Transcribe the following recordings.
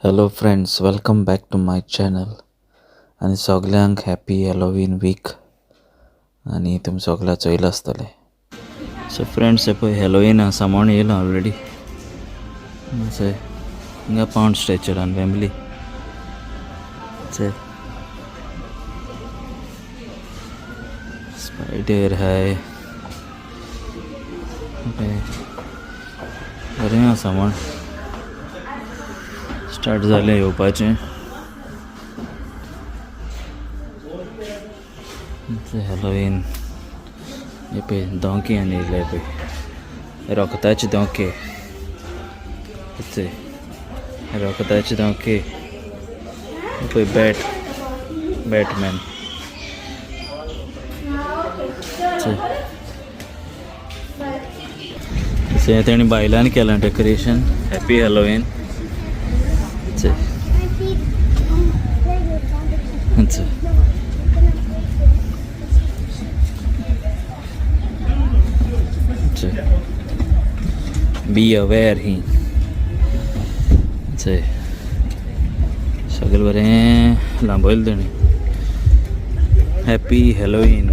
Hello friends, welcome back to my channel. आनी सगल्यांक happy Halloween week. आनी तुमी सगळ्या चोयलां आसतलें. सो फ्रेंड्स, हे पळय, हॅलोवीन सामान येयलां ऑलरेडी. चोय, हिंगा पावंड स्ट्रेचरान फॅमिली. चोय, स्पायडर हाय. बरें आहा, सामान स्टार्ट जालें येवपाचें. हॅलोवीन. हे पळय, दोंके आनी येयले पळय, रगताचे दोंके. चोय, रगताचे दोंके. हे पळय, बॅटमॅन. चोय, हें तेणी बायलांनी केलां डेकोरेशन. Happy Halloween. चोय. चोय, चोय, बी अवेअर ही. चोय, सगळें बरें लांबयलें तेणी. Happy Halloween.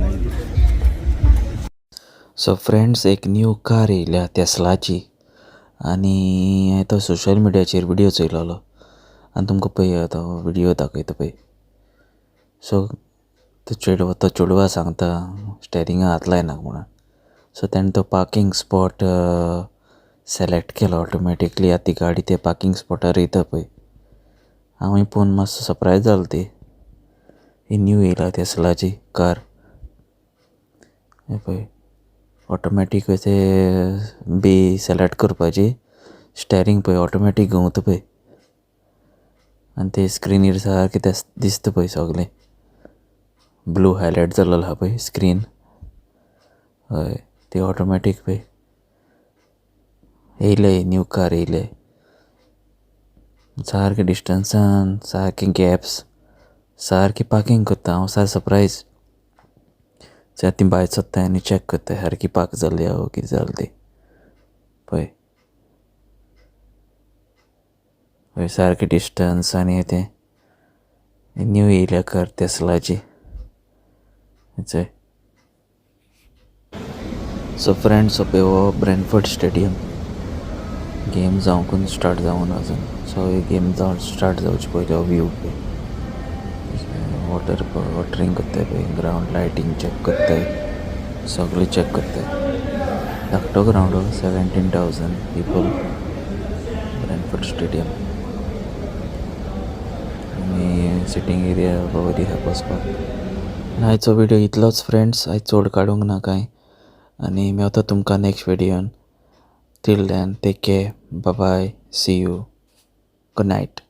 So friends, एक न्यू कार येयल्या टेस्लाची आनी हांवें तो सोशल मिडियाचेर व्हिडियो चोयलोलो आनी तुमकां पळय तो व्हिडियो दाखयता पळय. सो तो चेडवा, तो चेडवा सांगता स्टेरिंगा हात लायनाका म्हणून. सो तेणें तो पार्कींग स्पॉट सिलेक्ट केलो. ऑटोमॅटिकली आतां ती गाडी ते पार्कींग स्पॉटार येता पळय. हांवूय पळोवन मातसो सरप्रायज जालो. ती ही न्यू येयला टेस्लाची कार. हें पळय, ऑटोमॅटीक ते बे सिलेक्ट करपाची, स्टेरींग पळय ऑटोमॅटीक घुंवता पळय आनी ते स्क्रिनीर सारकें दिसता पळय सगलें. ब्लू हायलायट जाल्लो आहा पळय स्क्रीन. हय, ती ऑटोमॅटीक पळय येयले, न्यू कार येयले. सारकें डिस्टन्सान, सारकें गॅप्स, सारकें पार्कींग करता. हांव सारको सरप्रायज. ती भायर सोदताय आनी चॅक करताय सारकी पार्क जाल्ली आहा कितें जालें ती. पळय पळय, सारकें डिस्टन्स. आनी तें न्यू येयल्या कार टेस्लाची. चोय. सो फ्रेंड्स, पळय, हो ब्रेनफोर्ड स्टेडियम. गेम जावंकून स्टार्ट जावना अजून. सो ही गेम जावन स्टार्ट जावचे पयलीं हो व्यू पळय. वॉटरिंग करताय पळय, ग्रावंड लायटींग चॅक करताय, सगळें चॅक करताय. धाकटो ग्रावंड हो, 17,000 people, Brentford stadium. आनी सिटींग एरिया बरी आहा बसपाक. आनी आयचो व्हिडियो इतलोच फ्रेंड्स. आयज चड काडूंक ना कांय आनी मेवता तुमकां next व्हिडियोन. Till then, take care, bye bye, see you, good night.